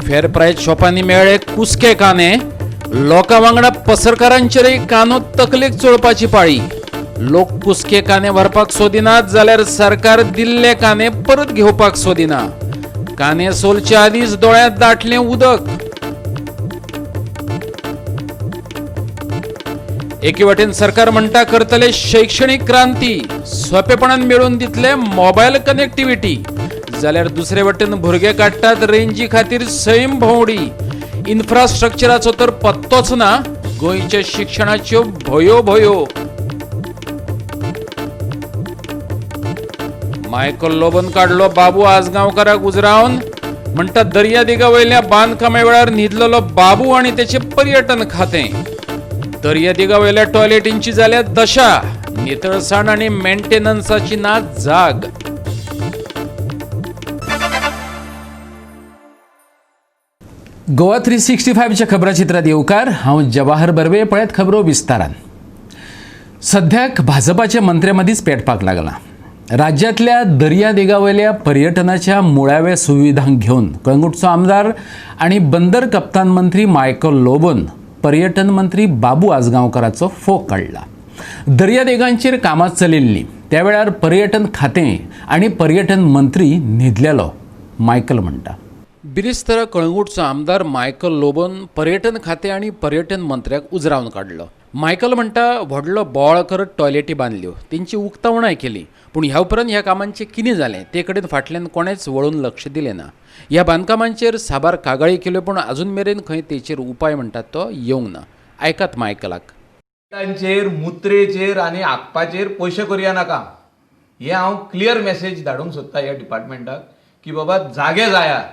फेर प्रायस शॉपांनी मेळ्ळे कुसके कांदे. लोकां वांगडा पसरकारांचेरय कांदो तकलेक चोळपाची पाळी. लोक कुसके कांदे व्हरपाक सोदिनात जाल्यार सरकार दिल्ले कांदे परत घेवपाक सोदिना. कांदे सोलचे आदींच दोळ्यांत दाटलें उदक. एके वटेन सरकार म्हणटा करतले शैक्षणिक क्रांती, सोंपेपणान मेळोवन दितले मोबायल कनेक्टिव्हिटी, जाल्यार दुसरे वटेन भुरगे काडटात रेंजी खातीर सैम भोंवडी. इन्फ्रास्ट्रक्चराचो तर पत्तोच ना. गोंयच्या शिक्षणाच्यो भोयो भोयो. मायकल लोबोन काडलो बाबू आजगांवकाराक उजरावन. म्हणटा दर्यादेगा वयल्या बांदकामा वेळार न्हिदलेलो बाबू आनी तेचें पर्यटन खातें. दर्यादेगा वयल्या टॉयलेटींची जाल्या दशा. नितळसाण आनी मेंटेनन्साची ना जाग. गोवा 365च्या खबराचित्रात येवकार. हांव जवाहर बर्वे. पळयत खबरो विस्तारान. सध्याक भाजपाच्या मंत्र्यामदींच पेटपाक लागला. राज्यांतल्या दर्यादेगावयल्या पर्यटनाच्या मुळाव्या सुविधांक घेवन कळंगूटचो आमदार आनी बंदर कप्तान मंत्री मायकल लोबोन पर्यटन मंत्री बाबू आजगांवकाराचो फोग काडला. दर्यादेगांचेर कामां चलिल्लीं त्या वेळार पर्यटन खातें आनी पर्यटन मंत्री न्हिदलेलो, मायकल म्हणटा. बिरेस्तारा कळंगूटचो आमदार मायकल लोबोन पर्यटन खातें आनी पर्यटन मंत्र्याक उजरावन काडलो. मायकल म्हणटा व्हडलो बोवाळ करत टॉयलेटी बांदल्यो, तेंची उक्तावणाय केली, पूण ह्या उपरांत ह्या कामांचें कितें जालें ते कडेन फाटल्यान कोणेंच वळून लक्ष दिलें ना. ह्या बांदकामांचेर साबार कागाळी केल्यो, पूण अजून मेरेन खंय तेचेर उपाय म्हणटात तो येवंक ना. आयकात मायकलाक. तांचेर मुत्रेचेर आनी आगपाचेर पयशे करया नाका हे हांव क्लियर मेसेज धाडूंक सोदता ह्या डिपार्टमेंटाक की बाबा जागे जाया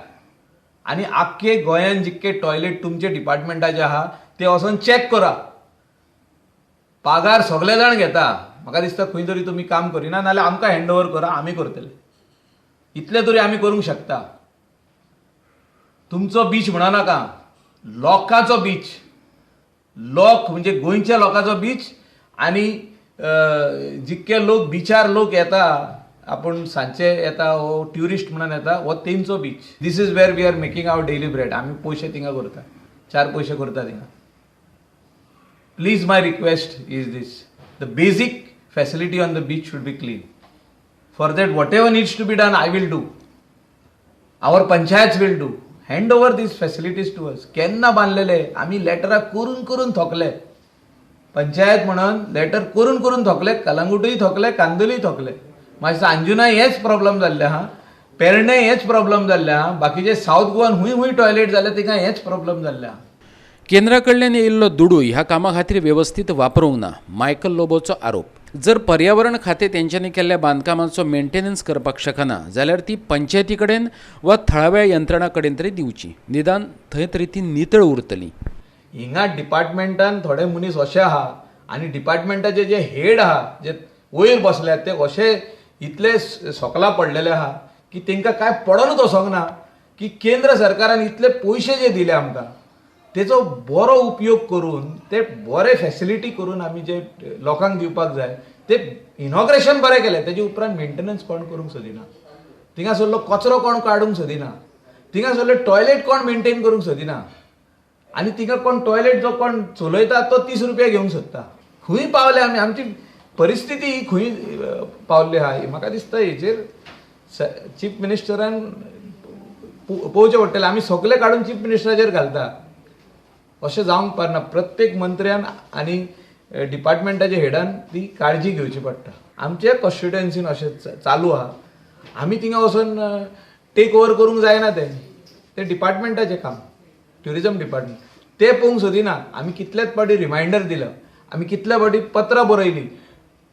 आनी आख्खे गोंयान जितके टॉयलेट तुमचे डिपार्टमेंटाचे आहा ते वचोन चॅक करा. पागार सगळे जाण घेता, म्हाका दिसता खंय तरी तुमी काम करिना, नाल्यार आमकां हँड ओवर करा, आमी करतले. इतले तरी आमी करूंक शकता. तुमचो बीच म्हणा नाका, लोकांचो बीच, लोक म्हणजे गोंयच्या लोकांचो बीच. आनी जितके लोक बिचार लोक येता, आपूण सांजचे येता हो ट्युरिस्ट म्हणून येता, हो तेंचो beach. This is where we are making our daily bread. आमी पयशे थिंगा करता, चार पयशे करता थिंगा. Please, my request is this, the basic facility on the beach should be clean. For that whatever needs to be done I will do, our panchayat will do. Hand over these facilities to us. केन्ना बांदलेले आमी लेटरां करून करून थकले, पंचायत म्हणून letter करून करून थकले, कलंगूटूय थकले, कांदोलीय थकले. मागीर अंजुना हेच प्रॉब्लम जाल्ले आहा, पेरणे हेच प्रॉब्लम जाल्ले आहा, बाकीचे सावथ गोवान हुंय हुंय टॉयलेट जाले तिका हेच प्रॉब्लम जाल्ले आहा. केंद्रा कडल्यान येयल्लो दुडू ह्या कामा खातीर वेवस्थीत वापरूंक ना, मायकल लोबोचो आरोप. जर पर्यावरण खातें तेंच्यांनी केल्ल्या बांदकामाचो मेंटेनन्स करपाक शकना जाल्यार ती पंचायती कडेन वा थळाव्या यंत्रणा कडेन तरी दिवची, निदान थंय तरी ती नितळ उरतली. हिंगा डिपार्टमेंटान थोडे मनीस अशे आहा आनी डिपार्टमेंटाचे जे हेड आहा, जे वयर बसल्यात ते अशे इतले सोकला पडलेले आहा की तेंकां कांय पडोनूच वचोंक ना की केंद्र सरकारान इतले पयशे जे दिले आमकां तेचो बरो उपयोग करून ते बरे फॅसिलिटी करून आमी जे लोकांक दिवपाक जाय ते इनॉग्रेशन बरें केलें, तेजे उपरांत मेंटेनन्स कोण करूंक सोदिना, थिंगासरलो कचरो कोण काडूंक सोदिना, थिंगासरलो टॉयलेट कोण मेंटेन करूंक सोदिना, आनी थिंगा कोण टॉयलेट जो कोण चलयता तो 30 रुपया घेवंक सोदता. खंय पावले आमी, आमची परिस्थिती ही खंय पावल्ली आहा. म्हाका दिसता हेचेर चीफ मिनिस्टरान पळोवचें पडटलें. आमी सगळे काडून चीफ मिनिस्टराचेर घालता, अशें जावंक पारना. प्रत्येक मंत्र्यान आनी डिपार्टमेंटाच्या हेडान ती काळजी घेवची पडटा. आमच्या कॉन्स्टिट्युएन्सीन अशें चालू आहा, आमी थिंगा वचून टेक ओवर करूंक जायना, तें तें डिपार्टमेंटाचें काम, ट्युरिजम डिपार्टमेंट ते पळोवंक सोदिना. आमी कितलेच फावटी रिमायंडर दिलं, आमी कितले फावटी पत्रां बरयलीं,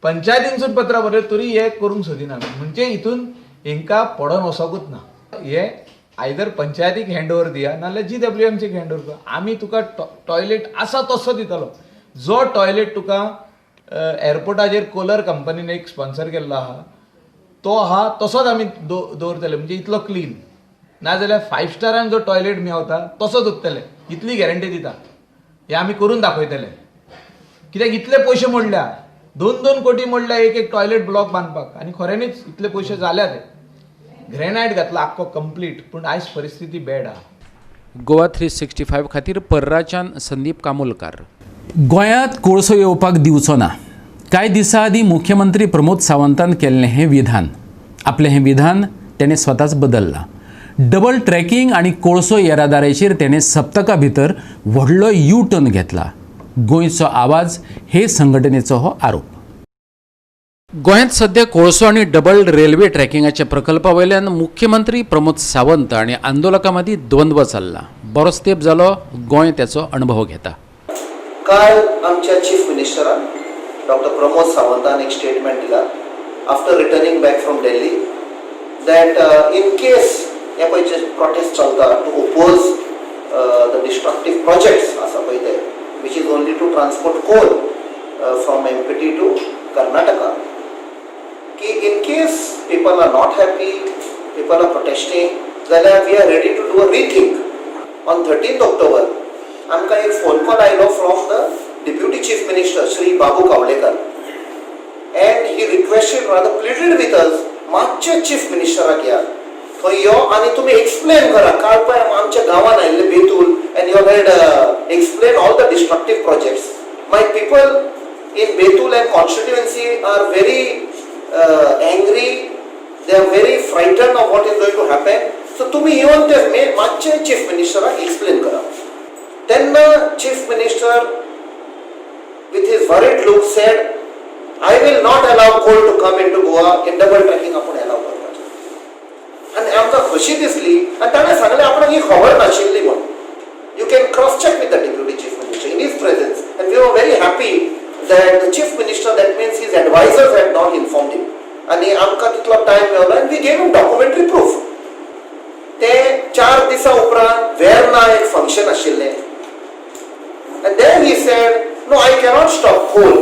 पंचायतीनसून पत्रां बरयलीं, तरी हें करूंक सोदिना. म्हणजे हितून हेंकां पडोन वचोकूच ना. हे आयदर पंचायतीक हँड ओवर दिया नाल्यार GWMCक हँड ओवर कर. आमी तुका टॉयलेट आसा तसो दितलो. जो टॉयलेट तुका एअरपोर्टाचेर कोलर कंपनीन एक स्पॉन्सर केल्लो आहा तो आहा तसोच आमी दवरतले, म्हणजे इतलो क्लीन. नाजाल्यार 5 स्टारान जो टॉयलेट मेवता तसोच उरतले, इतली गॅरंटी दिता. हे आमी करून दाखयतले. कित्याक इतले पयशे मोडल्या, 2-2 कोटी मोडल्या एक एक टॉयलेट ब्लॉक बांदपाक, आनी खऱ्यांनीच इतले पयशे जाल्या ते. ग्रेनायट घातला आख्खो कंप्लीट, पूण आयज परिस्थिती बॅड आहा. गोवा 365 खातीर पर्राच्यान संदीप कामोलकार. गोंयांत कोळसो येवपाक दिवचो ना. कांय दिसां आदीं मुख्यमंत्री प्रमोद सावंतान केल्लें हें विधान, आपलें हें विधान तेणें स्वताच बदल्लां. डबल ट्रॅकिंग आनी कोळसो येरादारीचेर तेणें सप्तका भितर व्हडलो यू टर्न घेतला. गोंयचो आवाज हे संघटनेचो हो आरोप. गोंयांत सध्या कोळसो आनी डबल रेल्वे ट्रॅकिंगाच्या प्रकल्पा वयल्यान मुख्यमंत्री प्रमोद सावंत आनी आंदोलकां मदीं द्वंद्व चल्ला. बरोच तेंप जालो गोंय त्याचो अणभव घेता. काल आमच्या चीफ मिनिस्टरान डॉक्टर प्रमोद सावंतान एक स्टेटमेंट दिला after returning back from Delhi that in case हे पळय जे प्रोटेस्ट चलता to oppose the destructive projects आसा पळय ते, which is only to transport coal from MPT to Karnataka, की in case people are not happy, people are protesting जाल्यार we are ready to do a rethink. On 13 October आमकां एक phone call आयलो from the deputy chief minister Shri Babu Kavlekar, and he requested, rather pleaded with us, मातशें chief मिनिस्टराक या, थंय यो आनी तुमी एक्सप्लेन करा. काल पळय आमच्या गांवान आयिल्ले Betul and you had explain all the destructive projects. My people in Betul and constituency are very angry, they are very frightened of what is going to happen. So तुमी येवन ते मातशें चीफ मिनिस्टराक एक्सप्लेन करा. तेन्ना chief minister with his worried look said, "I will not allow coal to come into Goa in double tracking." आपूण allow करपाचें आनी आमकां खोशी दिसली आनी ताणें सांगलें आपणाक ही खबर नाशिल्ली म्हूण. You can cross check with the deputy chief minister in his presence, and we are very happy that the chief minister, that means his advisors had not informed him. आनी आमकां तितलो टायम मेळलो आनी we gave him documentary proof. ते 4 दिसां उपरांत वेर्ना एक function आशिल्लें and then he said, "No, I cannot stop coal."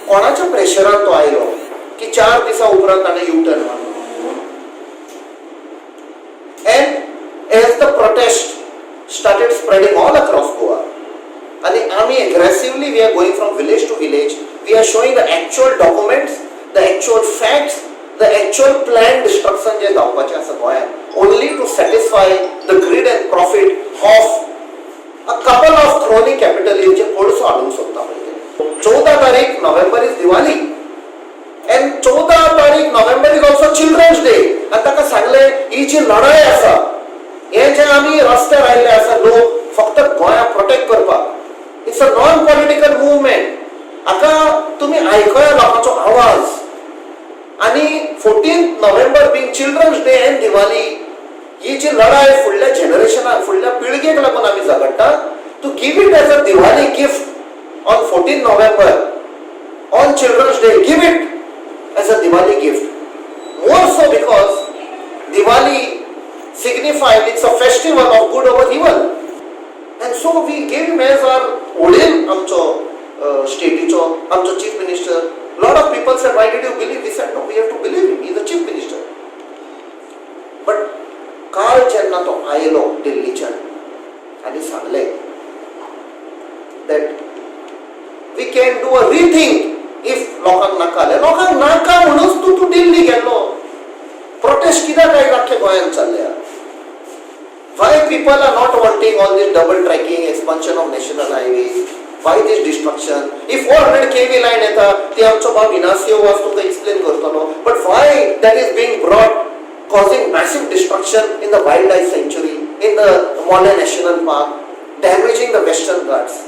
कोणाच्या प्रेशरान तो आयलो की 4 दिसां उपरांत ताणें यू टर्न मारलो? And as the protest started spreading all across Goa आनी आमी aggressively we are going from village to village, we are showing the actual documents, the actual facts, the actual plan destruction जे जावपाचें आसा गोंयांत, only to satisfy the greed and profit of a couple of crony capitalist जे कोळसो हाडूंक सोदता पळय ते. 14 तारीख नोव्हेंबर is Diwali and 14 तारीख November is also Children's Day. आनी ताका सांगलें, ही जी लढाय आसा, हे जे आमी रस्त्यार आयिल्ले आसा लोक फक्त गोंयाक प्रोटेक्ट करपाक, it's a non political movement. हाका तुमी आयकया लोकांचो आवाज. आनी 14 November being Children's Day and Diwali, ही जी लढाय फुडल्या जनरेशनाक, फुडल्या पिळगेक लागून आमी झगडटा, to give it as a Diwali gift on 14 November, on Children's Day, give it as a Diwali gift. More so because Diwali signified it's a festival of good over evil. And so we gave him as our वडील आमचो स्टेटीचो, आमचो chief minister. Lot of people said, "Why did you believe?" We said, "No, we have to believe him. He is the chief minister." But काल जेन्ना तो आयलो दिल्लीच्यान आनी सांगलें that we can do a rethink if लोकांक नाका जाल्यार, लोकांक नाका म्हणूच तूं तूं दिल्ली गेल्लो. प्रोटेस्ट कित्याक आयज आख्ख्या गोंयांत चल्ल्या? Why people are not wanting all this double tracking, expansion of national highway? Why this destruction? If 400 kV line येता ती आमचो बाब इनासियो वाज तुमकां एक्सप्लेन करतलो, but why that is being brought, causing massive destruction in the wildlife sanctuary, in the Mollem National Park, damaging the Western Ghats?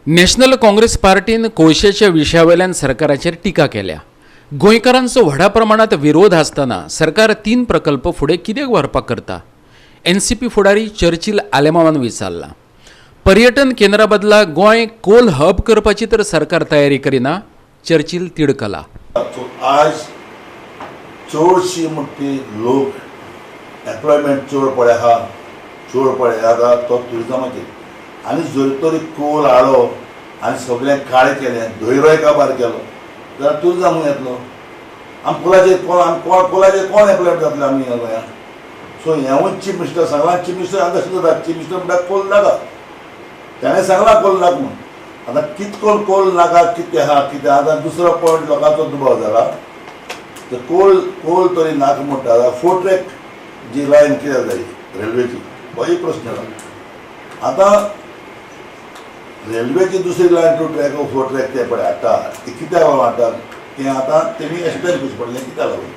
National Congress पार्टीन कोळशेच्या विशया वयल्यान सरकाराचेर टिका केल्या. गोंयकारांचो व्हडा प्रमाणात विरोध आसतना सरकार तीन प्रकल्प फुडें कित्याक व्हरपाक करता, एनसीपी फुडारी चर्चिल आलेमावान विचारला. पर्यटन केंद्रा बदला गोंय कोल हब करपाची तर सरकार तयारी करिना, चर्चिल तिडकला. सो आज चडशी म्हणटा ती लोक एम्प्लॉयमेंट चड पळय आहा, चड पळय आतां तो ट्युरिजमाचेर. आनी जर तरी कोल हाडलो आनी सगळें काळें केलें, धैरोय काबार केलो जाल्यार ट्युरिजम येतलो? आमी कोलाचेर कोण, आमी कोण कोलाचेर कोण एम्प्लॉयमेंट जातले आमी ह्या गोंयांत? सो हेंवूय चीफ मिनिस्टर सांगलां. चीफ मिनिस्टर आतां तशें जाता, चीफ मिनिस्टर म्हणटा कोल नाका. ताणें सांगलां कोल नाका म्हणून. आतां कितको कोल नाका, कितें आहा कितें. आतां दुसरो पॉयंट लोकांचो दुबाव जाला, तर कोल कोल तरी नाका म्हणटा, फोर ट्रॅक जी लायन कित्याक जाय? रेल्वेची होय प्रश्न जाला. आतां रेल्वेची दुसरी लायन 2 ट्रॅक 4 ट्रॅक ते पळय हाडटा ती कित्याक लागून हाडटा तें आतां तेणी एक्सप्लेन करचें पडलें कित्याक लागून.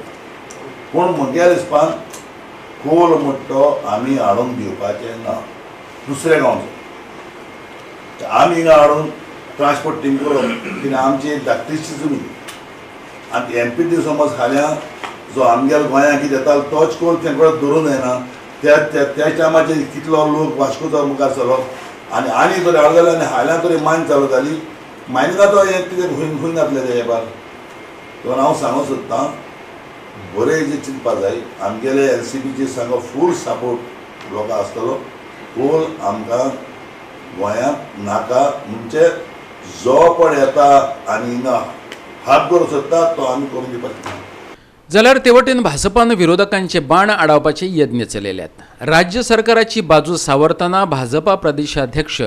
पूण म्हज्या हिसपान कोल म्हणटा तो आमी हाडून दिवपाचें ना दुसऱ्या गांवचो. आमी हिंगा हाडून ट्रान्सपोर्ट करप कित्याक आमची धाकटीशी जमीन आनी एम पी टी समज फाल्यां जो आमगेलो गोंयांत कितें येता तोच कोल तें कडेन धरून जायना. त्या त्या टायमाचेर कितलो लोक वास्कोचो मुखार सरप आनी आनी तरी हाडलो जाल्यार आनी हाल्यां तरी मायन चालू जाली मायनिंगाचो हें कितें खंय खंय घातलें तें हेपार. देखून हांव सांगूंक सोदतां बरें जें चिंतपा जाय. आमगेले एल सी बीचे सांगो फूल सपोर्ट लोकांक आसतलो. कोल आमकां गोंयांत नाका म्हणजे जो पळ येता आनी हिंगा हात करूंक सोदता तो आमी करून दिवपाक. जाल्यार ते वटेन भाजपान विरोधकांचे बाण आडावपाचे यत्न चलयल्यात. राज्य सरकाराची बाजू सावरतना भाजपा प्रदेशाध्यक्ष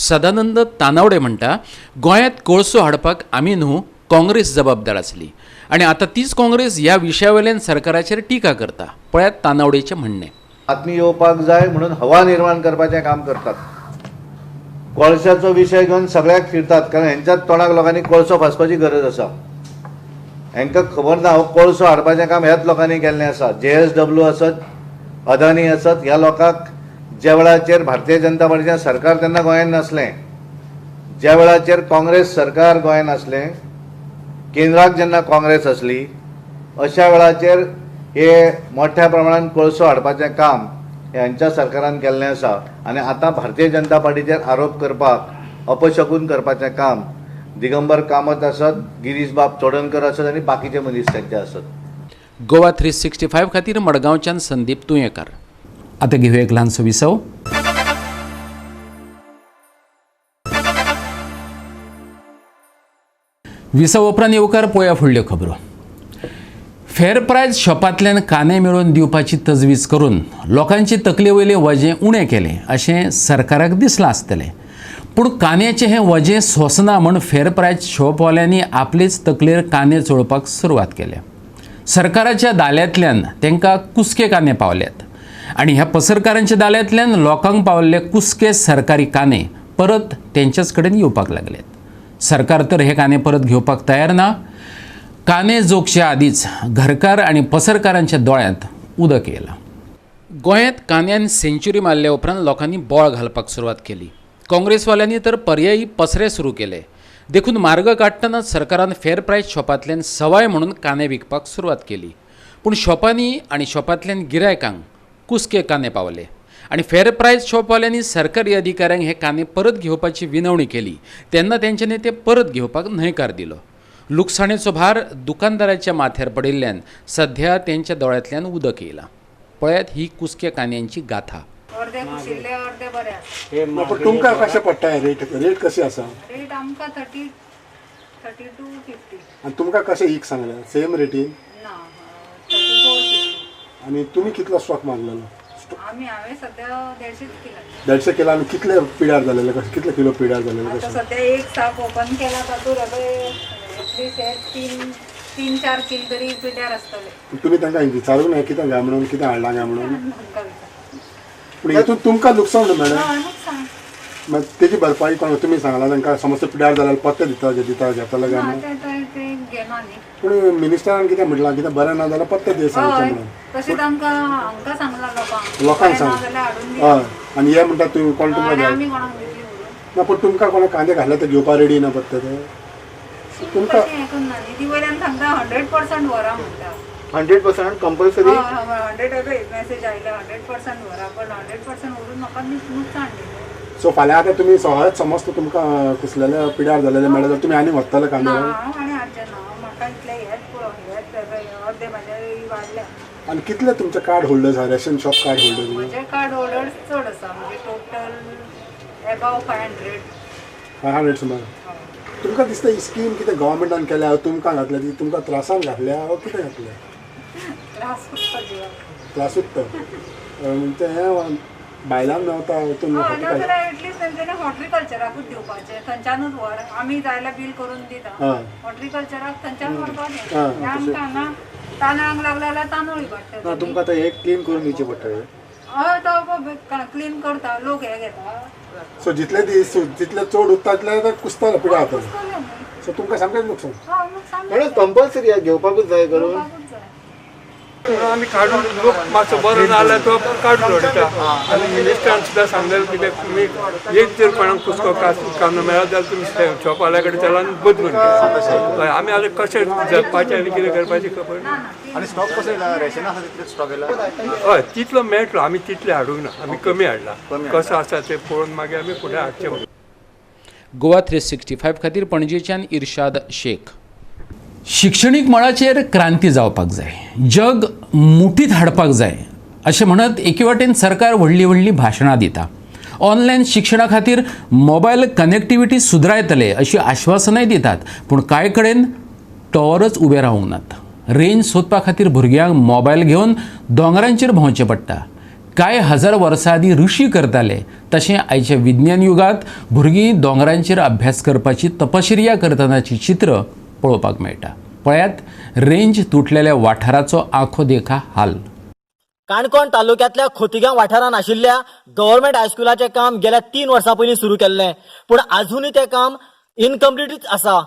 सदानंद तानावडे म्हणटा गोंयांत कोळसो हाडपाक आमी न्हू काँग्रेस जबाबदार आसली आनी आतां तीच काँग्रेस ह्या विशया वयल्यान सरकाराचेर टिका करता. पळयात तानावडेचें म्हणणें. बातमी येवपाक जाय म्हणून हवा निर्माण करपाचें काम करतात. कोळशाचो विशय घेवन सगळ्याक फिरतात कारण हेंच्याच तोंडाक लोकांनी कोळसो फासपाची गरज आसा. हेंकां खबर ना हो कोळसो हाडपाचें काम ह्याच लोकांनी केल्लें आसा. JSW आसत, अदानी आसत, ह्या लोकांक ज्या वेळाचेर भारतीय जनता पार्टीचें सरकार तेन्ना गोंयांत नासलें, ज्या वेळाचेर काँग्रेस सरकार गोंयांत आसलें, केंद्राक जेन्ना काँग्रेस आसली, अशा वेळाचेर हे मोठ्या प्रमाणान कोळसो हाडपाचें काम ह्यांच्या सरकारान केल्लें आसा. आनी आतां भारतीय जनता पार्टीचेर आरोप करपाक, अपशकून करपाचें काम दिगंबर कामत आसत, गिरीश बाब चोडणकर आसत आनी बाकीचे मनीस तांचे आसत. गोवा 365 खातीर मडगांवच्यान संदीप तुयेंकार. आतां घेवया एक ल्हानसो विसव. विसव उपरांत येवकार पळोवया फुडल्यो खबरो. फेर प्रायज शॉपांतल्यान कांदे मेळोवन दिवपाची तजवीज करून लोकांचे तकले वयलें वजें उणें केलें अशें सरकाराक दिसलां आसतलें. पूण कांद्याचें हें वजें सोंसना म्हूण फेर प्रायज शॉपवाल्यांनी आपलेच तकलेर कांदे चोळपाक सुरवात केल्या. सरकाराच्या दाल्यांतल्यान तांकां कुसके कांदे पावल्यात आनी ह्या पसरकारांच्या दाल्यांतल्यान लोकांक पावल्ले कुसके सरकारी कांदे परत तेंच्याच कडेन येवपाक लागल्यात. सरकार तर हे कांदे परत घेवपाक तयार ना. कांदे जोखचे आदींच घरकार आनी पसरकारांच्या दोळ्यांत उदक येयलां. गोंयांत कांद्यान सेंच्युरी मारल्या उपरांत लोकांनी बोळ घालपाक सुरवात केली. काँग्रेसवाल्यांनी तर पर्यायी पसरे सुरू केले. देखून मार्ग काडटना सरकारान फेर प्रायज शॉपांतल्यान सवाय म्हणून कांदे विकपाक सुरवात केली. पूण शॉपांनी आनी शॉपांतल्यान गिरायकांक कुसके कांदे पावले आनी फेर प्रायज शॉपवाल्यांनी सरकारी अधिकाऱ्यांक हे कांदे परत घेवपाची विनवणी केली तेन्ना तेंच्यांनी ते परत घेवपाक न्हयकार दिलो. लुकसाणेचो भार दुकानदाराच्या माथ्यार पडिल्ल्यान सध्या तेंच्या दोळ्यांतल्यान उदक येयलां. पळयात ही कुसक्या कांद्यांची गाथा. अर्दे कुशिल्ले अर्दे बरे आसा. पूण तुमकां कशें पडटा रेट? रेट कशी आसा? रेट आमकां 30, 32.50. आनी तुमकां कशें ईक सांगलें सेम रेटीन? ना, 34.50. आनी तुमी कितलो स्टॉक मागलेलो? आमी हांवें सद्या 150 किलो. 150 किलो. आनी कितले पिड्यार जालेले? कशें कितले किलो पिड्यार जालेले? आतां सद्या एक साक ओपन केला तातूंत एटलीस्ट 3-4 किल तरी पिड्यार आसतले. तुमी तांकां विचारूंक ना कितें काय म्हणून, कितें हाडलां काय म्हणून? पूण हितून तुमकां लुकसाण न्हू मॅडम? मागीर तेजी भरपाई कोण तुमी सांगला तांकां? समज पिड्यार जाल्यार पत्ते दिता दिता घेतले काय म्हणून? पूण मिनिस्टरान कितें म्हटलां कितें बरें ना जाल्यार पत्ते दी सांगचें म्हणून. तशें तांकां हांकां सांगलां लोकांक सांग. हय. आनी हे म्हणटा तुमी कोण तुमकां ना? पूण तुमकां कोणा कांदे घातले ते घेवपाक रेडी ना पत्ते ते तुमकां? ती वयल्यान सांगता 100% व्हरा म्हणटा. 100% कंपल्सरी? 100 मेसेज आयला 100% व्हरा, पण 100% व्हरून म्हाका नुकसान न्ही. सो फाल्यां आतां तुमी सहज समज तुमकां कुसलेले पिड्यार जालेले मेळ्ळे जाल्यार तुमी आनी व्हरतले कांदे? हांव आनी हाडचें ना, म्हाका इतलें हेंच पुरो, हेंच अर्दे म्हाजे वाडल्या. आनी कितले तुमचे कार्ड होल्डर्स आहा, रेशन शॉप कार्ड होल्डर्स? म्हजे कार्ड होल्डर्स चड आसा, म्हणजे टोटल एबाव 500. 500 सुमार. तुमकां दिसता ही स्कीम कितें गव्हर्मेंटान केल्या तुमकां घातल्या ती तुमकां त्रासान घातल्या वा कितें घातल्या? त्रास उरता जिवाक. त्रास उरता म्हणजे हें बायलांक मेवता जाल्यार एटलीस्ट तेंच्यांनी हॉर्टिकल्चराकूच दिवपाचें, थंयच्यानूच व्हर, आमी जाय बील करून दिता. हॉर्टिकल्चराक थंयच्यान व्हरपाचें. आमकां हांगा तांदळांक लागले जाल्यार तांदूळ इबाडटा. ना तुमकां आतां हे क्लीन करून दिवचें पडटलें. हय, तो क्लीन करता, लोक हे घेता. सो जितले दीस जितले चड उरता तितले कुसतालो पिड्यार जातालो. सो तुमकां सामकेंच नुकसान. म्हणून कंपल्सरी घेवपाकूच जाय करून आमी काडून लोक मातसो बरो ना जाल्यार तो काडून उडयता. आनी मिनिस्टरान सुद्दां सांगलेलें कितें तुमी एक जर कोणाक कुसको कांदो मेळत जाल्यार तुमी शॉपवाल्या कडेन चला आनी बदलून घेया. आमी आतां कशें जगपाचें आनी कितें करपाचें खबर ना. आनी स्टॉक कसो येयला? रेशन आसा तितलो स्टॉक येयला? हय, तितलो मेळटलो. आमी तितले हाडूंक ना, आमी कमी हाडला. कसो आसा तें पळोवन मागीर आमी फुडें हाडचें. गोवा 365 खातीर पणजेच्यान इर्शाद शेख. शिक्षणीक मळाचेर क्रांती जावपाक जाय, जग मुठीत हाडपाक जाय अशें म्हणत एके वाटेन सरकार व्हडलीं व्हडलीं भाशणां दिता. ऑनलायन शिक्षणा खातीर मोबायल कनेक्टिविटी सुदरायतले अशी आश्वासनाय दितात, पूण कांय कडेन टॉवरच उबे रावूंक नात. रेंज सोदपा खातीर भुरग्यांक मोबायल घेवन दोंगरांचेर भोंवचें पडटा. कांय हजार वर्सां आदीं ऋषी करताले तशें आयच्या विज्ञान युगांत भुरगीं दोंगरांचेर अभ्यास करपाची तपश्चर्या करतनाची चित्र पळोवपाक मेळटा. पळयात रेंज तुटलेल्या वाठाराचो आंखो देखा हाल. काणकोण तालुक्यांतल्या खोतिगांव वाठारांत आशिल्ल्या गव्हर्मेंट हायस्कुलाचें काम गेल्या 3 वर्सां पयलीं सुरू केल्लें, पूण आजुनूय तें काम इनकम्प्लिटूच आसा.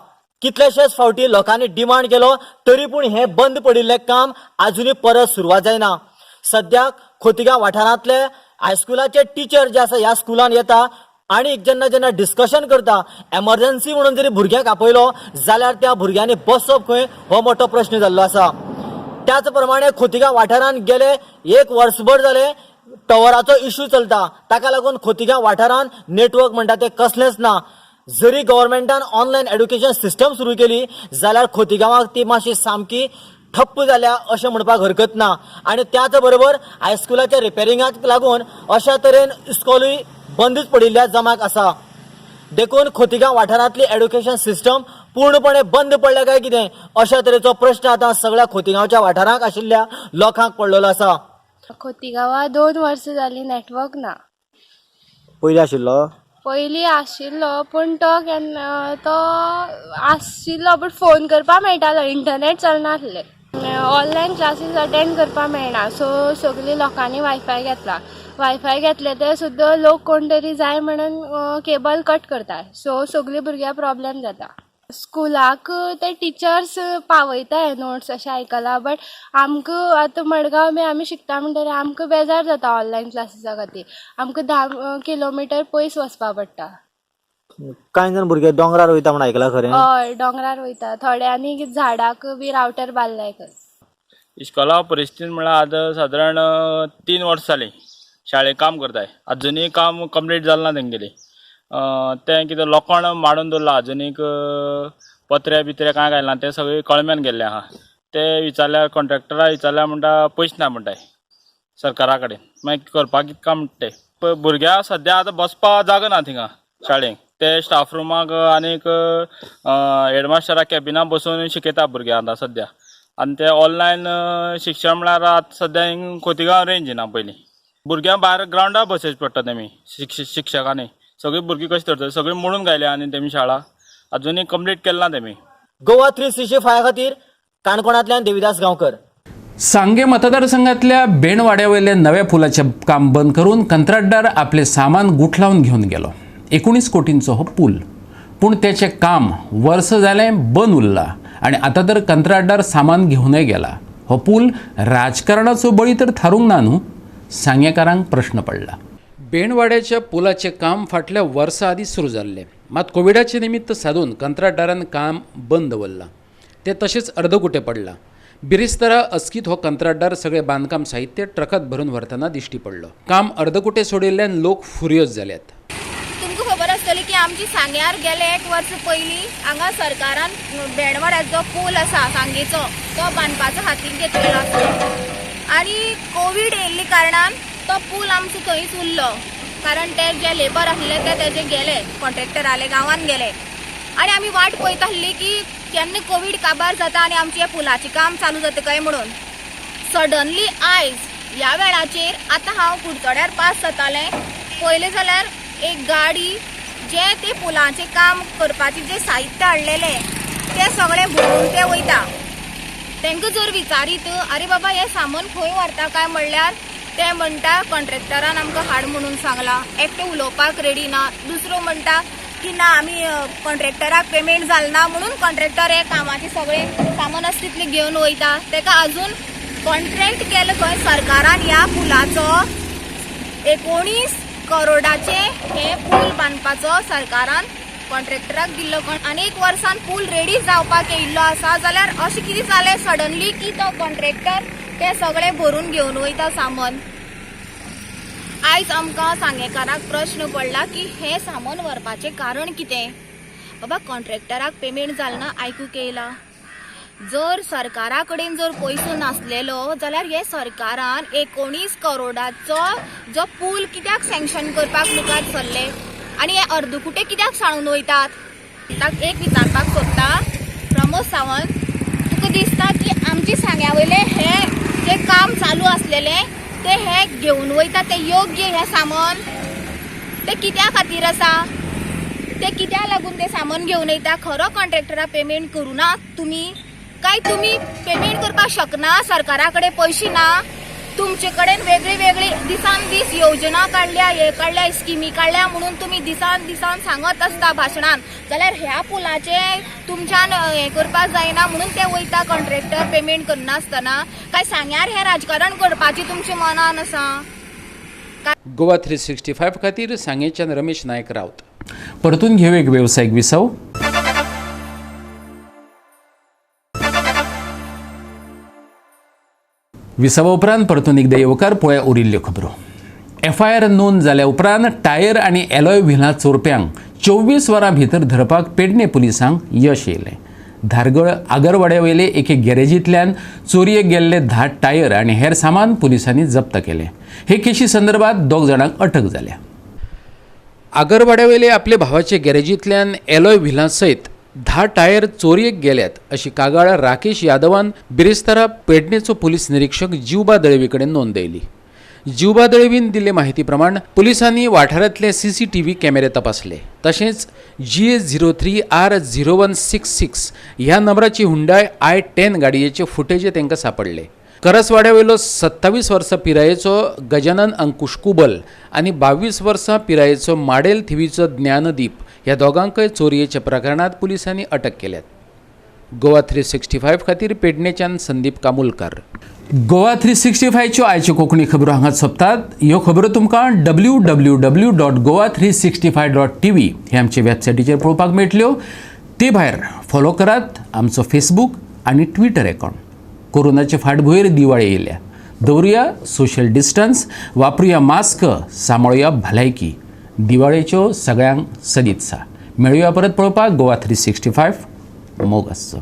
कितलेशेच फावटी लोकांनी डिमांड केलो तरी पूण हें बंद पडिल्लें काम आजुनूय परत सुरवात जायना. सद्याक खोतिगांव वाठारांतले हायस्कुलाचे टिचर जे आसा ह्या स्कुलान येता आनी जेन्ना जेन्ना डिस्कशन करता, एमर्जन्सी म्हणून जरी भुरग्यांक आपयलो जाल्यार त्या भुरग्यांनी बसप खंय हो मोठो प्रश्न जाल्लो आसा. त्याच प्रमाणे खोतिगांव वाठारांत गेले 1 वर्सभर जाले टॉवराचो इशू चलता, ताका लागून खोतिगांव वाठारांत नेटवर्क म्हणटा तें कसलेंच ना. जरी गव्हर्मेंटान ऑनलायन एड्युकेशन सिस्टम सुरू केली जाल्यार खोतिगांवाक ती मातशी सामकी ठप्प जाल्या अशें म्हणपाक हरकत ना. आनी त्याच बरोबर हायस्कुलाच्या रिपेरिंगाक लागून अशा तरेन इस्कॉलूय बंदूच पडिल्ल्या जमाक आसा. देखून खोतिगांव वाठारांतली एड्युकेशन सिस्टम पूर्णपणे बंद पडल्या काय कितें अशा तरेचो प्रश्न आतां सगळ्या खोतिगांवच्या वाठारांत आशिल्ल्या लोकांक पडलेलो आसा. खोतिगांवा 2 वर्सां जालीं नेटवर्क ना. पयलीं आशिल्लो? पयलीं आशिल्लो पूण तो केन्ना तो आशिल्लो बट फोन करपाक मेळटालो, इंटरनेट चलनासलें. ऑनलायन क्लासीस अटेंड करपाक मेळना, सो सगळीं लोकांनी वायफाय घेतला. वायफाय घेतले ते सुद्दां लोक कोण तरी जाय म्हणून केबल कट करता, सो सगळीं भुरग्यांक प्रॉब्लेम जाता. स्कुलाक ते टिचर्स पावयता हे नोट्स अशें आयकलां, बट आमकां आतां मडगांव बी आमी शिकता म्हणटकीर आमकां बेजार जाता ऑनलायन क्लासीसा खातीर. आमकां 10 किलोमिटर पयस वचपा पडटा. कांय जाण भुरगे दोंगरार वयता म्हण आयकलां खरें? हय, दोंगरार वयता थोड्यांनी, झाडाक बी रावटर बांदलाय खंय. इस्कॉला परिस्थिती म्हळ्यार आतां सादारण 3 वर्सां जालीं शाळेक काम करताय, आजुनूय काम कंप्लीट जालें ना तेंगेलें. तें कितें लोखण मांडून दवरलां, आजुनीक पत्रे बित्रे कांय घालना, तें सगळें कळम्यान गेल्लें आहा. ते विचारल्यार कॉन्ट्रॅक्टरा विचारल्यार म्हणटा पयशे ना म्हणटाय सरकारा कडेन, मागीर करपाक कितें काम म्हणटा ते. भुरग्यांक सद्या आतां बसपाक जागो ना थिंगा शाळेक, ते स्टाफ रुमाक आनीक हेडमास्टरा कॅबिना बसून शिकयता भुरग्यांक आतां सद्या. आनी ते ऑनलायन शिक्षण म्हळ्यार आतां सद्या हिंग खोतिगांव रेंज ना. पयलीं भुरग्यांक भायर ग्रावंडार बसयचें पडटा तेमी शिक्षकांनी. सगळीं भुरगीं कशी धरतली, सगळीं मोडून घायल्या आनी तेमी शाळा अजुनूय कंप्लीट केली ना तेमी. गोवा 365 खातीर काणकोणांतल्यान देविदास गांवकर. सांगे मतदारसंघातल्या बेणवाड्यावयल्या नव्या पुलाचें काम बंद करून कंत्राटदार आपलें सामान गुठलावन घेवन गेलो. 19 कोटींचो हो पूल, पूण तेचें काम वर्स जालें बंद उरलां आनी आतां तर कंत्राटदार सामान घेवनय गेला. हो पूल राजकारणाचो बळी तर थारूंक ना न्हू, सांगेकारांक प्रश्न पडला. बेणवाड्याच्या पुलाचें काम फाटल्या वर्सा आदीं सुरू जाल्लें, मात कोविडाचें निमित्त सादून कंत्राटदारान काम बंद दवरलां. तें तशेंच अर्दकुटें पडलां. बिरेस्तारा अचकीत हो कंत्राटदार सगळें बांदकाम साहित्य ट्रकात भरून व्हरतना दिश्टी पडलो. काम अर्दकुटें सोडिल्ल्यान लोक फुर्योज जाल्यात. तुमकां खबर आसतली की आमची सांग्यार गेले 1 वर्स पयलीं हांगा सरकारान बेणवाड्याचो पूल आसा सांगेचो तो बांदपाचो हातीक घेतलेलो आसा आनी कोवीड येयल्ले कारणान तो पूल आमचो थंयच उरलो, कारण ते जे लेबर आसले ते तेजे गेले, कॉन्ट्रॅक्टर आले गांवान गेले आनी आमी वाट पळयत आसली की केन्ना कोवीड काबार जाता आनी आमचें पुलाचें काम चालू जाता काय म्हणून. सडनली आयज ह्या वेळाचेर आतां हांव कुडचड्यार पास जातालें, पळयलें जाल्यार एक गाडी जे ते पुलाचें काम करपाचें जें साहित्य हाडलेलें तें सगळें भरून ते वयता. तांकां जर विचारीत अरे बाबा हें सामान खंय व्हरता काय म्हणल्यार ते म्हणटा कॉन्ट्रॅक्टरान आमकां हाड म्हणून सांगलां. एकटो उलोवपाक रेडी ना, दुसरो म्हणटा की ना आमी कॉन्ट्रॅक्टराक पेमेंट जालें ना म्हणून कॉन्ट्रॅक्टर हे कामाचें सगळें सामान आसा तितलें घेवन वयता. ताका अजून कॉन्ट्रॅक्ट केलें खंय सरकारान ह्या पुलाचो 19 करोडाचे हे पूल बांदपाचो सरकारान कॉन्ट्रॅक्टराक दिल्लो. आनी एक वर्सान पूल रेडी जावपाक येयल्लो आसा जाल्यार अशें कितें जालें सडनली की तो कॉन्ट्रॅक्टर ते सगळें भरून घेवन वयता सामान. आयज आमकां सांगेकाराक प्रश्न पडला की हें सामान व्हरपाचें कारण कितें? बाबा कॉन्ट्रॅक्टराक पेमेंट जालें ना आयकूंक येयलां. जर सरकारा कडेन जर पयसो नासलेलो जाल्यार हे सरकारान 19 करोडाचो जो पूल कित्याक सँक्शन करपाक मुखार सरले आनी हे अर्दकुटे कित्याक सांडून वयतात? एक विचारपाक सोदता प्रमोद सावंत, तुका दिसता की आमचे सांग्या वयले हे जे काम चालू आसलेले ते हे घेवन वयता ते योग्य हे सामान ते कित्या खातीर आसा? ते कित्या लागून ते सामान घेवन वयता? खरो कॉन्ट्रॅक्टरा पेमेंट करूं ना तुमी? काय तुमी पेमेंट करपाक शकना? सरकारा कडेन पयशे ना? तुमचे कडेन वेगळी वेगळी दिसान दीस योजना काडल्या, हे काडल्या, स्किमी काडल्या म्हणून तुमी दिसान दिसान सांगत आसता भाशणान, जाल्यार ह्या पुलाचे तुमच्यान हें करपाक जायना म्हणून ते वयता कॉन्ट्रॅक्टर पेमेंट करनासतना. काय सांग्यार हें राजकारण करपाचें तुमच्या मनान आसा? गोवा 365 खातीर सांगेच्यान रमेश नायक राऊत. परतून घेऊ एक वेवसायीक विसव. विसवा उपरांत परतून एकदा येवकार पळया उरिल्ल्यो खबरो. एफआयआर नोंद जाल्या उपरांत टायर आनी एलॉय व्हिलां चोरप्यांक 24 वरां भितर धरपाक पेडणे पुलिसांक यश येयलें. धारगळ आगरवाड्या वयले एके गॅरेजींतल्यान चोरयेक गेल्ले 10 टायर आनी हेर सामान पुलिसांनी जप्त केलें. हे केशी संदर्भात 2 जाणांक अटक जाल्या. आगरवाड्या वयले आपले भावाचे गॅरेजींतल्यान एलॉय व्हिलां सयत 10 टायर चोरयेक गेल्यात अशी कागाळ राकेश यादवान बिरेस्तारा पेडणेचो पुलीस निरीक्षक जिवबा दळवी कडेन नोंदयली. जिवबा दळवीन दिल्ले माहिती प्रमाण पुलिसांनी वाठारांतले CCTV कॅमेरे तपासले. तशेंच GA 03 R 0166 ह्या नंबराची हुंडाय i10 गाडयेचे फुटेज तांकां सापडले. करसवाड्या वयलो 27 वर्सां पिरायेचो गजानन अंकुश कुबल आनी 22 वर्सां पिरायेचो माडेल थिवीचो ज्ञानदीप ह्या दोगांकय चोरयेच्या प्रकरणांत पुलिसांनी अटक केल्यात. गोवा 365 खातीर पेडणेच्यान संदीप कामुलकार. गोवा 365च्यो आयच्यो कोंकणी खबरो हांगाच सोंपतात. ह्यो खबरो तुमकां www.goa365.tv हे आमचे वेबसायटीचेर पळोवपाक मेळटल्यो. ते भायर फॉलो करात आमचो फेसबूक आनी ट्विटर अकावंट. कोरोनाचे फाटभुंयेर दिवाळी येयल्या. दवरुया सोशल डिस्टन्स, वापरुया मास्क, सांबाळुया भलायकी. दिवाळेच्यो सगळ्यांक सदित्सा. मेळुया परत पळोवपाक गोवा 365. मोग आसचो.